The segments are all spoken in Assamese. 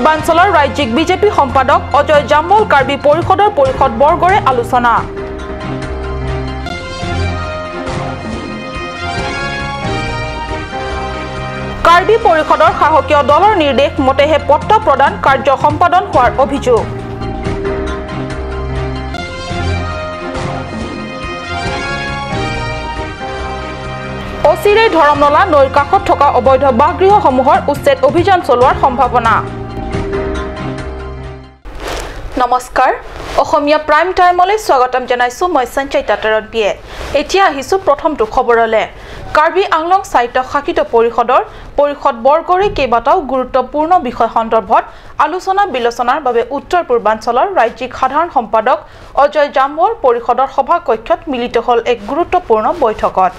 পূৰ্বাঞ্চলৰ ৰাজ্যিক বিজেপি সম্পাদক অজয় জামৱাল কাৰ্বি পৰিষদৰ পৰিষদ বৰ্গৰে আলোচনা। কাৰ্বি পৰিষদৰ শাসকীয় দলৰ নিৰ্দেশ মতেহে পট্টা প্ৰদান কাৰ্য সম্পাদন হোৱাৰ অভিযোগ। অচিৰেই ধৰমনলা নৈৰ কাষত থকা অবৈধ বাসগৃহসমূহৰ উচ্ছেদ অভিযান চলোৱাৰ সম্ভাৱনা। নমস্কাৰ, অসমীয়া প্ৰাইম টাইমলৈ স্বাগতম জনাইছো মই সঞ্চয় তাতাৰত বিয়ে। এতিয়া আহিছো প্ৰথমটো খবৰলৈ। কাৰ্বি আংলং স্বায়ত্ত শাসিত পৰিষদৰ পৰিষদ বৰ্গৰে কেইবাটাও গুৰুত্বপূৰ্ণ বিষয় সন্দৰ্ভত আলোচনা বিলোচনাৰ বাবে উত্তৰ পূৰ্বাঞ্চলৰ ৰাজ্যিক সাধাৰণ সম্পাদক অজয় জামৱাল পৰিষদৰ সভাকক্ষত মিলিত হ'ল এক গুৰুত্বপূৰ্ণ বৈঠকত।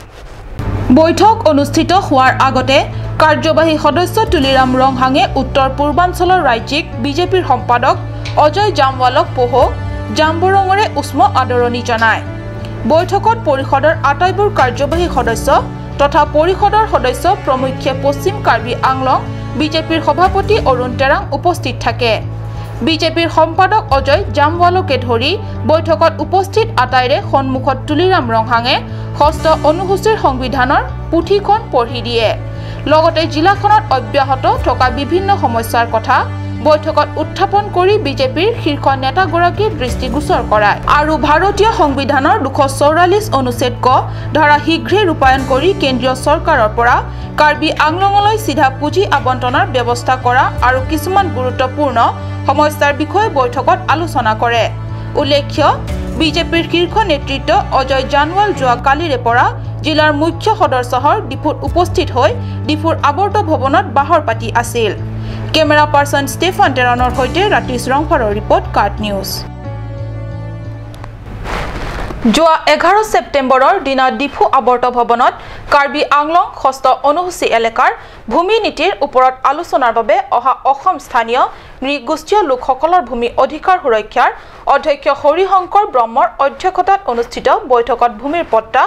বৈঠক অনুষ্ঠিত হোৱাৰ আগতে কাৰ্যবাহী সদস্য তুলিৰাম ৰংহাঙে উত্তৰ পূৰ্বাঞ্চলৰ ৰাজ্যিক বিজেপিৰ সম্পাদক অজয় জামৱালক পহ জাম্বৰঙৰে উষ্ম আদৰণি জনায়। বৈঠকত পৰিষদৰ আটাইবোৰ কাৰ্যবাহী সদস্য তথা পৰিষদৰ সদস্য প্ৰমুখ্যে পশ্চিম কাৰ্বি আংলং বিজেপিৰ সভাপতি অৰুণ তেৰাং উপস্থিত থাকে। বিজেপিৰ সম্পাদক অজয় জামৱালকে ধৰি বৈঠকত উপস্থিত আটাইৰে সন্মুখত তুলিৰাম ৰংহাঙে ষষ্ঠ অনুসূচীৰ সংবিধানৰ পুথিখন পঢ়ি দিয়ে। লগতে জিলাখনত অব্যাহত থকা বিভিন্ন সমস্যাৰ কথা বৈঠকত উত্থাপন কৰি বিজেপিৰ শীৰ্ষ নেতাগৰাকীৰ দৃষ্টিগোচৰ কৰায় আৰু ভাৰতীয় সংবিধানৰ 244 অনুচ্ছেদ ক ধাৰা শীঘ্ৰে ৰূপায়ণ কৰি কেন্দ্ৰীয় চৰকাৰৰ পৰা কাৰ্বি আংলঙলৈ চিধা পুঁজি আবণ্টনৰ ব্যৱস্থা কৰা আৰু কিছুমান গুৰুত্বপূৰ্ণ সমস্যাৰ বিষয়ে বৈঠকত আলোচনা কৰে। উল্লেখ্য, বিজেপিৰ শীৰ্ষ নেতৃত্ব অজয় জামৱাল যোৱা কালিৰে পৰা জিলাৰ মুখ্য সদৰ চহৰ ডিফুত উপস্থিত হৈ ডিফুৰ আৱৰ্ত ভৱনত বাহৰ পাতি আছিল। কেমেৰা পাৰ্চন ষ্টেফান টেৰণৰ সৈতে ৰাতিশ ৰংফাৰৰ ৰিপৰ্ট, কাট নিউজ। যোৱা 11 ছেপ্টেম্বৰৰ দিনা ডিফু আৱৰ্ত ভৱনত কাৰ্বি আংলং ষষ্ঠ অনুসূচী এলেকাৰ ভূমি নীতিৰ ওপৰত আলোচনাৰ বাবে অহা অসম স্থানীয় নৃগোষ্ঠীয় লোকসকলৰ ভূমি অধিকাৰ সুৰক্ষাৰ অধ্যক্ষ হৰিশংকৰ ব্ৰহ্মৰ অধ্যক্ষতাত অনুষ্ঠিত বৈঠকত ভূমিৰ পট্টা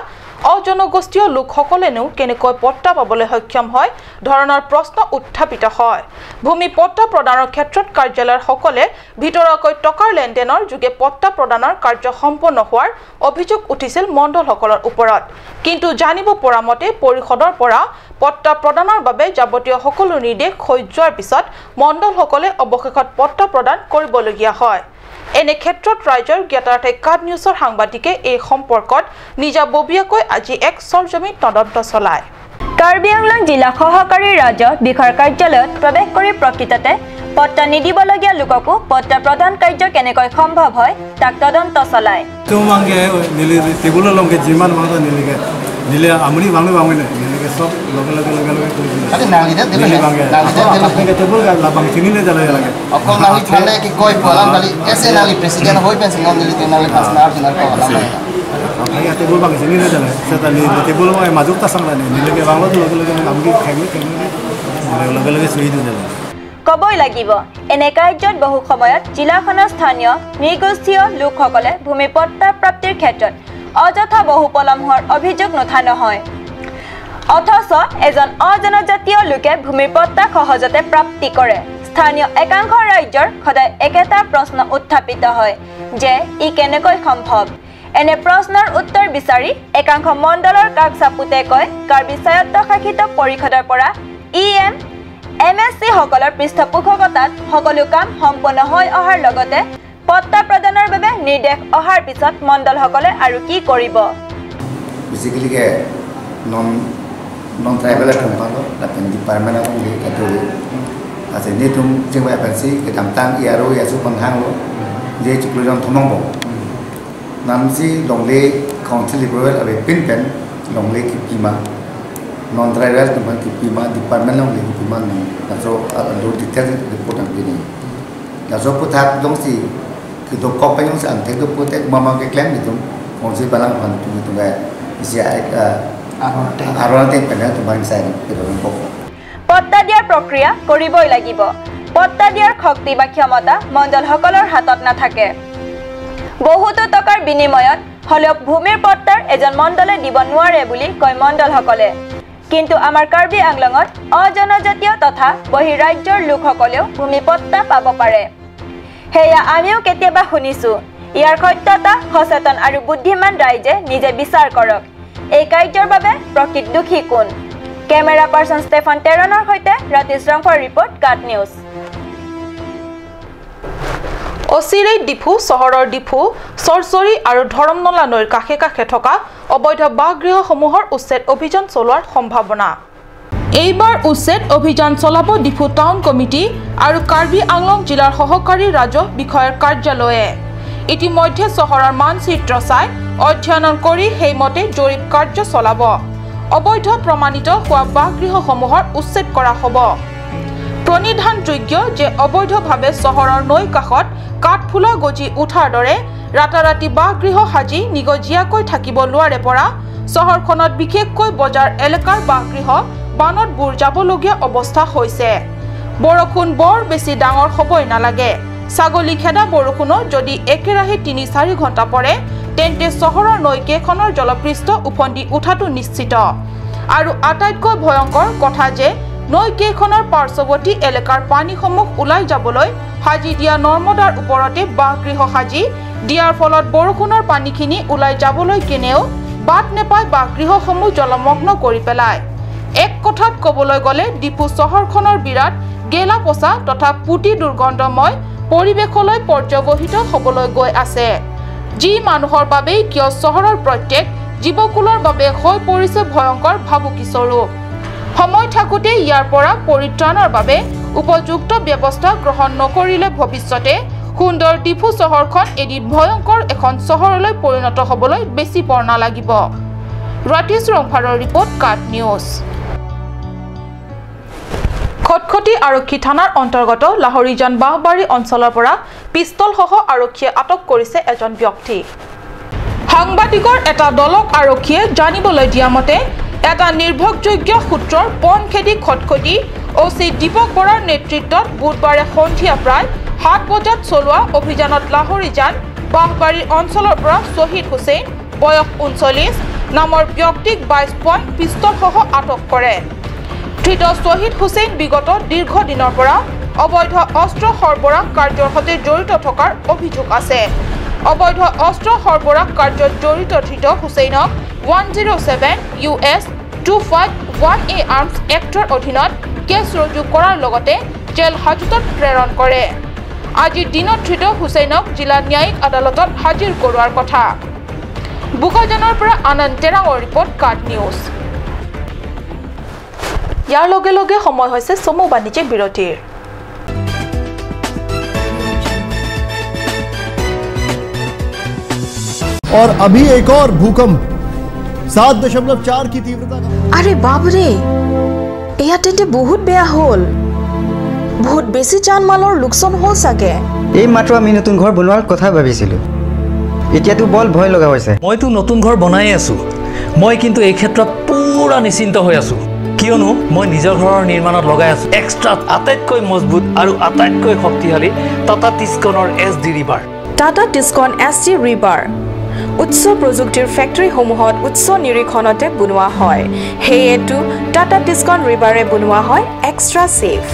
অজনগোষ্ঠীয় লোকসকলেনো কেনেকৈ পট্টা পাবলৈ সক্ষম হয় ধৰণৰ প্ৰশ্ন উত্থাপিত হয়। ভূমি পট্টা প্ৰদানৰ ক্ষেত্ৰত কাৰ্যালয়ৰ সকলে ভিতৰুৱাকৈ টকাৰ লেনদেনৰ যোগে পট্টা প্ৰদানৰ কাৰ্য সম্পন্ন হোৱাৰ অভিযোগ উঠিছিল মণ্ডলসকলৰ ওপৰত। কিন্তু জানিব পৰা মতে পৰিষদৰ পৰা পট্টা প্ৰদানৰ বাবে যাৱতীয় সকলো নিৰ্দেশ হৈ যোৱাৰ পিছত মণ্ডলসকলে অৱশেষত পট্টা প্ৰদান কৰিবলগীয়া হয়। এনে ক্ষেত্ৰত ৰাজ্যৰ জ্ঞাতাৰ্থে কাট নিউজৰ সাংবাদিকে এই সম্পৰ্কত নিজাববীয়াকৈ আজি এক সৰজমিন তদন্ত চলায়। কাৰ্বি আংলং জিলা সহকাৰী ৰাজহ বিষয়াৰ কাৰ্যালয়ত প্ৰৱেশ কৰি প্ৰকৃততে পট্টা নিদিবলগীয়া লোককো পট্টা প্ৰদান কাৰ্য কেনেকৈ সম্ভৱ হয় তাক তদন্ত চলায়। ক'বই লাগিব, এনে কাৰ্যত বহু সময়ত জিলাখনৰ স্থানীয় নৃগোষ্ঠীয় লোকসকলে ভূমি পট্টা প্ৰাপ্তিৰ ক্ষেত্ৰত অযথা বহু পলম হোৱাৰ অভিযোগ নুঠা নহয়। অথচ এজন অজনজাতীয় লোকে ভূমিৰ পট্টা সহজতে প্ৰাপ্তি কৰে। স্থানীয় একাংশ ৰাজ্যৰ সদায় একেটা প্ৰশ্ন উত্থাপিত হয় যে ই কেনেকৈ সম্ভৱ। এনে প্ৰশ্নৰ উত্তৰ বিচাৰি একাংশ মণ্ডলৰ কাষ চাপোতে কয়, কাৰ্বি স্বায়ত্তশাসিত পৰিষদৰ পৰা EM MSC সকলৰ পৃষ্ঠপোষকতাত সকলো কাম সম্পন্ন হৈ অহাৰ লগতে পট্টা প্ৰদানৰ বাবে নিৰ্দেশ অহাৰ পিছত মণ্ডলসকলে আৰু কি কৰিব। Basically non tribal company lapen department akong li katuri ase ni tum jingwa apensi ke tamtang iaro yasu panghang lo je chuklu jong thomong bo namsi longle council liberal abe pin pen longle ki pima non tribal company ki pima department longle ki pima no so do detail report ang kini la so puthak dong si ki do kop pa yung sa ang tek do putek mama ke claim itu council balang pan tu tu ga isia পট্টা দিয়াৰ প্ৰক্ৰিয়া কৰিবই লাগিব। পট্টা দিয়াৰ শক্তি বা ক্ষমতা মণ্ডলসকলৰ হাতত নাথাকে। বহুতো টকাৰ বিনিময়ত হ'লেও ভূমিৰ পট্টাৰ এজন মণ্ডলে দিব নোৱাৰে বুলি কয় মণ্ডলসকলে। কিন্তু আমাৰ কাৰ্বি আংলঙত অজনজাতীয় তথা বহিৰাজ্যৰ লোকসকলেও ভূমি পট্টা পাব পাৰে। সেয়া আমিও কেতিয়াবা শুনিছোঁ। ইয়াৰ সত্যতা সচেতন আৰু বুদ্ধিমান ৰাইজে নিজে বিচাৰ কৰক। এই কাৰ্যৰ বাবে প্ৰকৃত দোষী কোন? কেমেৰা পাৰ্চন ষ্টেফান টেৰণৰ সৈতে ৰাতিশ ৰংফৰ ৰিপৰ্ট, কাট নিউজ। অচিৰেই ডিফু চহৰৰ ডিফু চৰচৰি আৰু ধৰমনলা নৈৰ কাষে কাষে থকা অবৈধ বাসগৃহসমূহৰ উচ্ছেদ অভিযান চলোৱাৰ সম্ভাৱনা। এইবাৰ উচ্ছেদ অভিযান চলাব ডিফু টাউন কমিটি আৰু কাৰ্বি আংলং জিলাৰ সহকাৰী ৰাজহ বিষয়াৰ কাৰ্যালয়ে। ইতিমধ্যে চহৰৰ মানচিত্ৰ চাই অধ্যয়ন কৰি সেইমতে জৰীপ কাৰ্য চলাব। অবৈধ প্ৰমাণিত হোৱা বাসগৃহসমূহৰ উচ্ছেদ কৰা হ'ব। প্ৰণিধানযোগ্য যে অবৈধভাৱে চহৰৰ নৈ কাষত কাঠফুলা গজি উঠাৰ দৰে ৰাতাৰাতি বাসগৃহ সাজি নিগজীয়াকৈ থাকিব লোৱাৰে পৰা চহৰখনত বিশেষকৈ বজাৰ এলেকাৰ বাসগৃহ বানত বুৰ যাবলগীয়া অৱস্থা হৈছে। বৰষুণ বৰ বেছি ডাঙৰ হ'বই নালাগে। ছাগলী খেদা বৰষুণো যদি একেৰাহে 3-4 ঘণ্টা পৰে তেন্তে চহৰৰ নৈকেইখনৰ জলপৃষ্ঠ উফন্দি উঠাটো নিশ্চিত। আৰু আটাইতকৈ ভয়ংকৰ কথা যে নৈকেইখনৰ পাৰ্শ্বৱৰ্তী এলেকাৰ পানীসমূহ ওলাই যাবলৈ সাজি দিয়া নৰ্মদাৰ ওপৰতে বাসগৃহ সাজি দিয়াৰ ফলত বৰষুণৰ পানীখিনি ওলাই যাবলৈ কেনেও বাট নেপাই বাসগৃহসমূহ জলমগ্ন কৰি পেলায়। এক কথাত ক'বলৈ গ'লে ডিফু চহৰখনৰ বিৰাট গেলা পচা তথা পুতি দুৰ্গন্ধময় পৰিৱেশলৈ পৰ্যবহিত হ'বলৈ গৈ আছে, যি মানুহৰ বাবেই কিয় চহৰৰ প্ৰত্যেক জীৱকুলৰ বাবে হৈ পৰিছে ভয়ংকৰ ভাবুকিস্বৰূপ। সময় থাকোঁতে ইয়াৰ পৰা পৰিত্ৰাণৰ বাবে উপযুক্ত ব্যৱস্থা গ্ৰহণ নকৰিলে ভৱিষ্যতে সুন্দৰ ডিফু চহৰখন এদিন ভয়ংকৰ এখন চহৰলৈ পৰিণত হ'বলৈ বেছি পৰ নালাগিব। ৰাতিশ ৰংফাৰৰ ৰিপৰ্ট, কাট নিউজ। খটখটি আৰক্ষী থানাৰ অন্তৰ্গত লাহৰীজান বাঁহবাৰী অঞ্চলৰ পৰা পিষ্টলসহ আৰক্ষীয়ে আটক কৰিছে এজন ব্যক্তি। সাংবাদিকৰ এটা দলক আৰক্ষীয়ে জানিবলৈ দিয়া মতে এটা নিৰ্ভৰযোগ্য সূত্ৰৰ পণ খেদি খটখটি অ' চি দীপক বৰাৰ নেতৃত্বত বুধবাৰে সন্ধিয়া প্ৰায় 7 বজাত চলোৱা অভিযানত লাহৰীজান বাঁহবাৰী অঞ্চলৰ পৰা শ্বহীদ হুছেইন বয়স 39 নামৰ ব্যক্তিক 22 পইণ্ট পিষ্টলসহ আটক কৰে। ধৃত শ্বহীদ হুছেইন বিগত দীৰ্ঘদিনৰ পৰা অবৈধ অস্ত্ৰ সৰবৰাহ কাৰ্যৰ সৈতে জড়িত থকাৰ অভিযোগ আছে। অবৈধ অস্ত্ৰ সৰবৰাহ কাৰ্যত জড়িত ধৃত হুছেইনক 107 US 251A arms actor অধীনত কেছ ৰুজু কৰাৰ লগতে জেল হাজোতত প্ৰেৰণ কৰে। আজিৰ দিনত ধৃত হুছেইনক জিলা ন্যায়িক আদালতত হাজিৰ কৰোৱাৰ কথা। বোকাজানৰ পৰা আনন্দ টেৰাঙৰ ৰিপৰ্ট, কাট নিউজ। ইয়াৰ লগে লগে সময় হৈছে চমু বাণিজ্যিক বিৰতিৰ। और अभी एक और भूकंप 7.4 की तीव्रता का। আৰে বাপৰে, এয়া তেন্তে বহুত বেয়া হ'ল। বহুত বেছি জান মালৰ লোকচান হ'ল চাগে। এই মাত্ৰ আমি নতুন ঘৰ বনোৱাৰ কথা ভাবিছিলোঁ, এতিয়াতো বৰ ভয় লগা হৈছে। মইতো নতুন ঘৰ বনাই আছোঁ। মই কিন্তু এই ক্ষেত্ৰত পুৰা নিশ্চিন্ত হৈ আছোঁ, কিয়নো মই নিজৰ ঘৰৰ নিৰ্মাণত লগাই আছোঁ এক্সট্ৰা আটাইতকৈ মজবুত আৰু আটাইতকৈ শক্তিশালী টাটা টিস্কনৰ S D rebar. Tata Tiscon S D rebar উচ্চ প্ৰযুক্তিৰ ফেক্টৰীসমূহত উচ্চ নিৰীক্ষণতে বনোৱা হয়। সেয়েতো টাটা টিস্কন ৰিবাৰে বনোৱা হয় extra safe.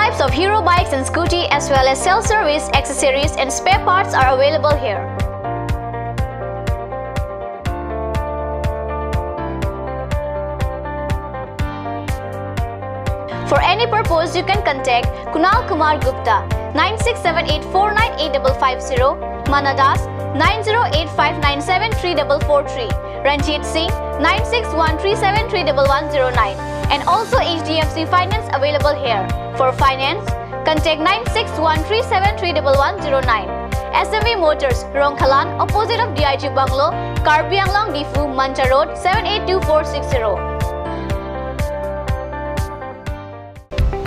types of Hero bikes and scooty as well as self-service, accessories and spare parts are available here. For any purpose, you can contact Kunal Kumar Gupta 9678498550, Mana Das 9085973443, Ranjit Singh 9613731109, and also HDFC Finance available here. For finance, contact 9613731109. SMV Motors, Rongkhalan, opposite of DIG Bungalow, Karbi Anglong, Difu, Mancha Road, 782460.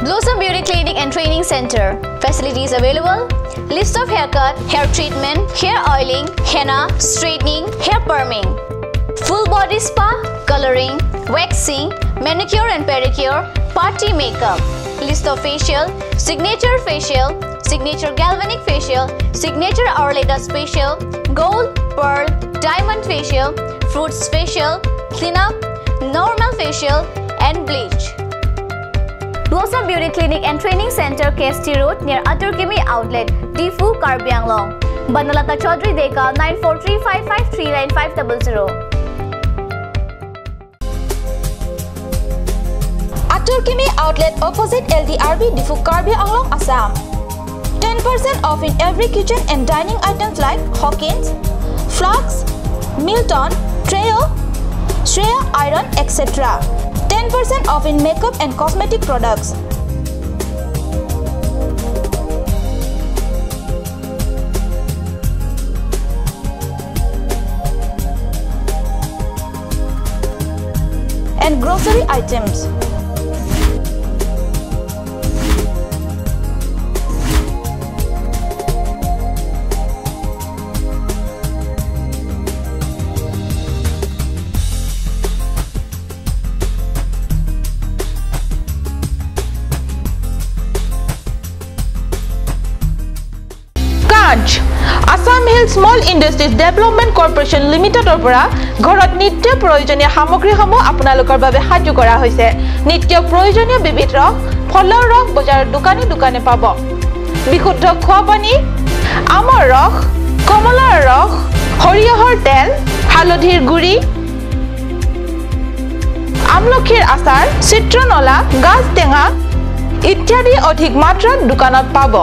Blossom Beauty Clinic and Training Center. Facilities available: list of haircut, hair treatment, hair oiling, henna, straightening, hair perming, full body spa, coloring, waxing, manicure and pedicure, party makeup. List of facial: signature facial, signature galvanic facial, signature Arleta facial, gold, pearl, diamond facial, fruits facial, cleanup, normal facial and bleach. Blossom Beauty Clinic and Training Center, KST Road, near Aturkimi Outlet, Difu, Karbi Anglong. Banalata Chaudhary Deka, 9435539500. Aturkimi Outlet, opposite LDRB, Difu, Karbi Anglong, Assam. 10% off in every kitchen and dining items like Hawkins, Flux, Milton, Treo, Shreya Iron, etc. 10% off in makeup and cosmetic products. And grocery items. Assam Hill Small Industries Development Corporation লিমিটেডৰ পৰা ঘৰত নিত্য প্ৰয়োজনীয় সামগ্ৰীসমূহ আপোনালোকৰ বাবে সাজু কৰা হৈছে। নিত্য প্ৰয়োজনীয় বিবিধ ৰস, ফলৰ ৰস বজাৰৰ দোকানে দোকানে পাব। বিশুদ্ধ খোৱা পানী, আমৰ ৰস, কমলাৰ ৰস, সৰিয়হৰ তেল, হালধিৰ গুড়ি, আমলখিৰ আচাৰ, চিত্ৰনলা, গাজ টেঙা ইত্যাদি অধিক মাত্ৰাত দোকানত পাব।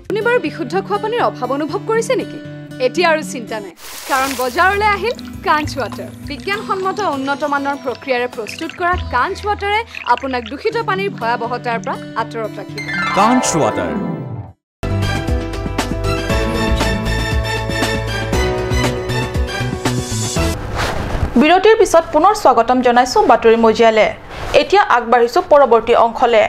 আপুনি বাৰু বিশুদ্ধ খোৱা পানীৰ অভাৱ অনুভৱ কৰিছে নেকি? এতিয়া আৰু চিন্তা নাই, কাৰণ বজাৰলৈ আহিল কাঞ্চ ৱাটাৰ। বিজ্ঞানসন্মত উন্নত মানৰ প্ৰক্ৰিয়াৰে প্ৰস্তুত কৰা কাঞ্চ ৱাটাৰে আপোনাক দূষিত পানীৰ ভয়াৱহতাৰ পৰা আঁতৰত ৰাখিব। কাঞ্চ ৱাটাৰ। বিৰতিৰ পিছত পুনৰ স্বাগতম জনাইছো বাতৰি মজিয়ালে। এতিয়া আগবাঢ়িছো পৰৱৰ্তী অংশলে।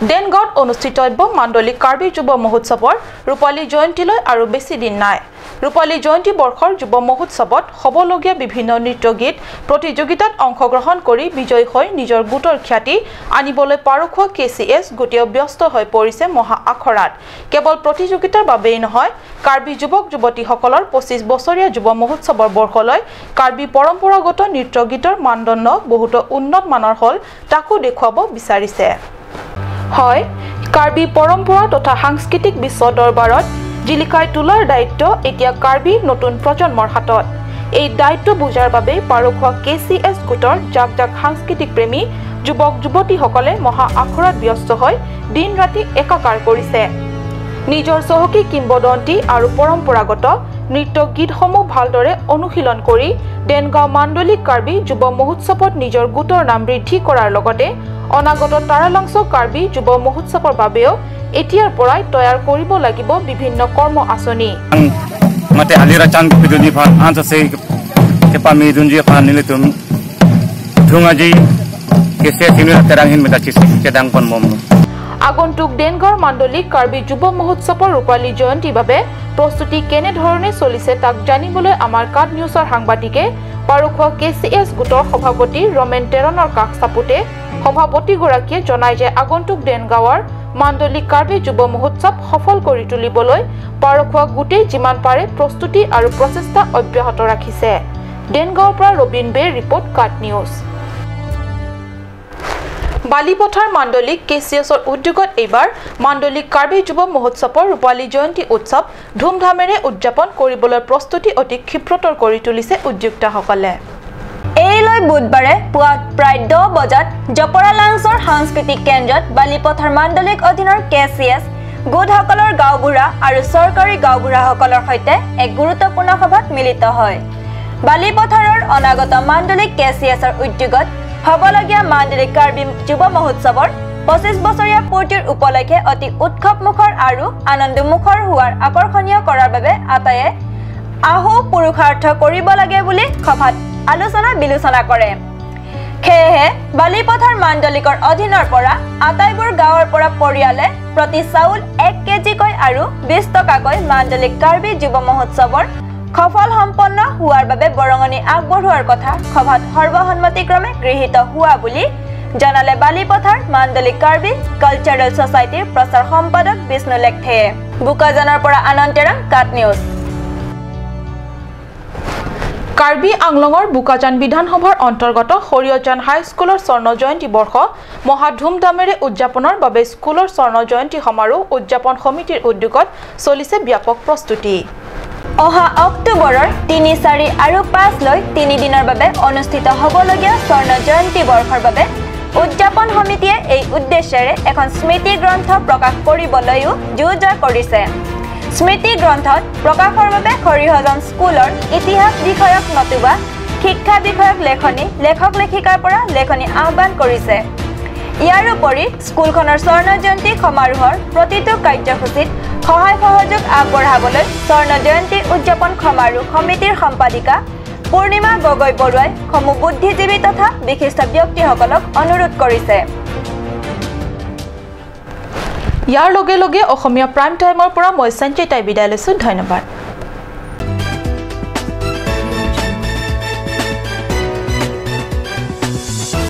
দেনগাঁৱত অনুষ্ঠিতব্য মাণ্ডলিক কাৰ্বি যুৱ মহোৎসৱৰ ৰূপালী জয়ন্তীলৈ আৰু বেছি দিন নাই। ৰূপালী জয়ন্তী বৰ্ষৰ যুৱ মহোৎসৱত হ'বলগীয়া বিভিন্ন নৃত্য গীত প্ৰতিযোগিতাত অংশগ্ৰহণ কৰি বিজয়ী হৈ নিজৰ গোটৰ খ্যাতি আনিবলৈ পাৰখোৱা KCS গোটেও ব্যস্ত হৈ পৰিছে মহা আখৰাত। কেৱল প্ৰতিযোগিতাৰ বাবেই নহয়, কাৰ্বি যুৱক যুৱতীসকলৰ 25 বছৰীয়া যুৱ মহোৎসৱৰ বৰ্ষলৈ কাৰ্বি পৰম্পৰাগত নৃত্য গীতৰ মানদণ্ড বহুতো উন্নত মানৰ হ'ল তাকো দেখুৱাব বিচাৰিছে। হয়, কাৰ্বি পৰম্পৰা তথা সাংস্কৃতিক বিশ্ব দৰবাৰত জিলিকাই তোলাৰ দায়িত্ব এতিয়া কাৰ্বি নতুন প্ৰজন্মৰ হাতত। এই দায়িত্ব বুজাৰ বাবে পাৰখোৱা KCS গোটৰ জাক জাক সাংস্কৃতিক প্ৰেমী যুৱক যুৱতীসকলে মহা আখৰাত ব্যস্ত হৈ দিন ৰাতি একাকাৰ কৰিছে। নিজৰ চহকী কিম্বদন্তী আৰু পৰম্পৰাগত নৃত্য গীতসমূহ ভালদৰে অনুশীলন কৰি দেনগাঁও মাণ্ডলিক কাৰ্বি যুৱ মহোৎসৱত নিজৰ গোটৰ নাম বৃদ্ধি কৰাৰ লগতে অনাগত তাৰালাংছ কাৰ্বি যুৱ মহোৎসৱৰ বাবেও এতিয়াৰ পৰাই তৈয়াৰ কৰিব লাগিব বিভিন্ন কৰ্ম আঁচনি। আগন্তুক দেনগাঁৱৰ মাণ্ডলিক কাৰ্বি যুৱ মহোৎসৱৰ ৰূপালী জয়ন্তীৰ বাবে প্ৰস্তুতি কেনেধৰণে চলিছে তাক জানিবলৈ আমাৰ কাট নিউজৰ সাংবাদিকে পাৰখোৱা KCS গোটৰ সভাপতি ৰমেন টেৰণৰ কাষ চাপোতে সভাপতিগৰাকীয়ে জনায় যে আগন্তুক দেনগাঁৱৰ মাণ্ডলিক কাৰ্বি যুৱ মহোৎসৱ সফল কৰি তুলিবলৈ পাৰখোৱা গোটেই যিমান পাৰে প্ৰস্তুতি আৰু প্ৰচেষ্টা অব্যাহত ৰাখিছে। দেনগাঁৱৰ পৰা ৰবীন বেৰ ৰিপৰ্ট, কাট নিউজ। বালিপথাৰ মাণ্ডলিক কে চি এছৰ উদ্যোগত এইবাৰ মাণ্ডলিক কাৰ্বি যুৱ মহোৎসৱৰ ৰূপালী জয়ন্তী উৎসৱ ধুমধামেৰে উদযাপন কৰিবলৈ প্ৰস্তুতি অতি ক্ষিপ্ৰতৰ কৰি তুলিছে উদ্যোক্তাসকলে। এই লৈ বুধবাৰে পুৱা প্ৰায় 10 বজাত জপৰা লাংচৰ সাংস্কৃতিক কেন্দ্ৰত বালিপথাৰ মাণ্ডলিক অধীনৰ কে চি এছ গোটসকলৰ গাঁওবুঢ়া আৰু চৰকাৰী গাঁওবুঢ়াসকলৰ সৈতে এক গুৰুত্বপূৰ্ণ সভাত মিলিত হয়। বালিপথাৰৰ অনাগত মাণ্ডলিক কে চি এছৰ উদ্যোগত হ'বলগীয়া মাণ্ডলিক কাৰ্বি যুৱ মহোৎসৱৰ 25 বছৰীয়া পূৰ্তিৰ উপলক্ষে অতি উৎসৱমুখৰ আৰু আনন্দমুখৰ হোৱাৰ আকৰ্ষণীয় কৰাৰ বাবে আটাইয়ে আহো পুৰুষাৰ্থ কৰিব লাগে বুলি সভাত আলোচনা বিলোচনা কৰে। সেয়েহে বালিপথাৰ মাণ্ডলিকৰ অধীনৰ পৰা আটাইবোৰ গাঁৱৰ পৰা পৰিয়ালে প্ৰতি চাউল 1 কেজিকৈ আৰু 20 টকাকৈ মাণ্ডলিক কাৰ্বি যুৱ মহোৎসৱৰ সফল সম্পন্ন হোৱাৰ বাবে বৰঙণি আগবঢ়োৱাৰ কথা সভাত সৰ্বসন্মতিক্ৰমে গৃহীত হোৱা বুলি জনালে বালিপথাৰ মাণ্ডলিক কাৰ্বি কালচাৰেল ছ'চাইটিৰ প্ৰচাৰ সম্পাদক বিষ্ণু লেখথেয়ে। বোকাজানৰ পৰা আনন্দ তেৰাং, কাট নিউজ। কাৰ্বি আংলঙৰ বোকাজান বিধানসভাৰ অন্তৰ্গত সৰিয়হজান হাইস্কুলৰ স্বৰ্ণ জয়ন্তী বৰ্ষ মহা ধুমধামেৰে উদযাপনৰ বাবে স্কুলৰ স্বৰ্ণ জয়ন্তী সমাৰোহ উদযাপন সমিতিৰ উদ্যোগত চলিছে ব্যাপক প্ৰস্তুতি। অহা অক্টোবৰৰ 3, 4 আৰু 5 লৈ 3 দিনৰ বাবে অনুষ্ঠিত হ'বলগীয়া স্বৰ্ণ জয়ন্তী বৰ্ষৰ বাবে উদযাপন সমিতিয়ে এই উদ্দেশ্যেৰে এখন স্মৃতি গ্ৰন্থ প্ৰকাশ কৰিবলৈও যো-জা কৰিছে। স্মৃতি গ্ৰন্থত প্ৰকাশৰ বাবে সৰিয়হজান স্কুলৰ ইতিহাস বিষয়ক নতুবা শিক্ষা বিষয়ক লেখনি লেখক লেখিকাৰ পৰা লেখনি আহ্বান কৰিছে। ইয়াৰোপৰি স্কুলখনৰ স্বৰ্ণ জয়ন্তী সমাৰোহৰ প্ৰতিটো কাৰ্যসূচীত সহায় সহযোগ আগবঢ়াবলৈ স্বৰ্ণ জয়ন্তী উদযাপন সমাৰোহ সমিতিৰ সম্পাদিকা পূৰ্ণিমা গগৈ বৰুৱাই সমূহ বুদ্ধিজীৱী তথা বিশিষ্ট ব্যক্তিসকলক অনুৰোধ কৰিছে। ইয়াৰ লগে লগে অসমীয়া প্ৰাইম টাইমৰ পৰা মই সঞ্চয় তাই বিদায় লৈছোঁ। ধন্যবাদ।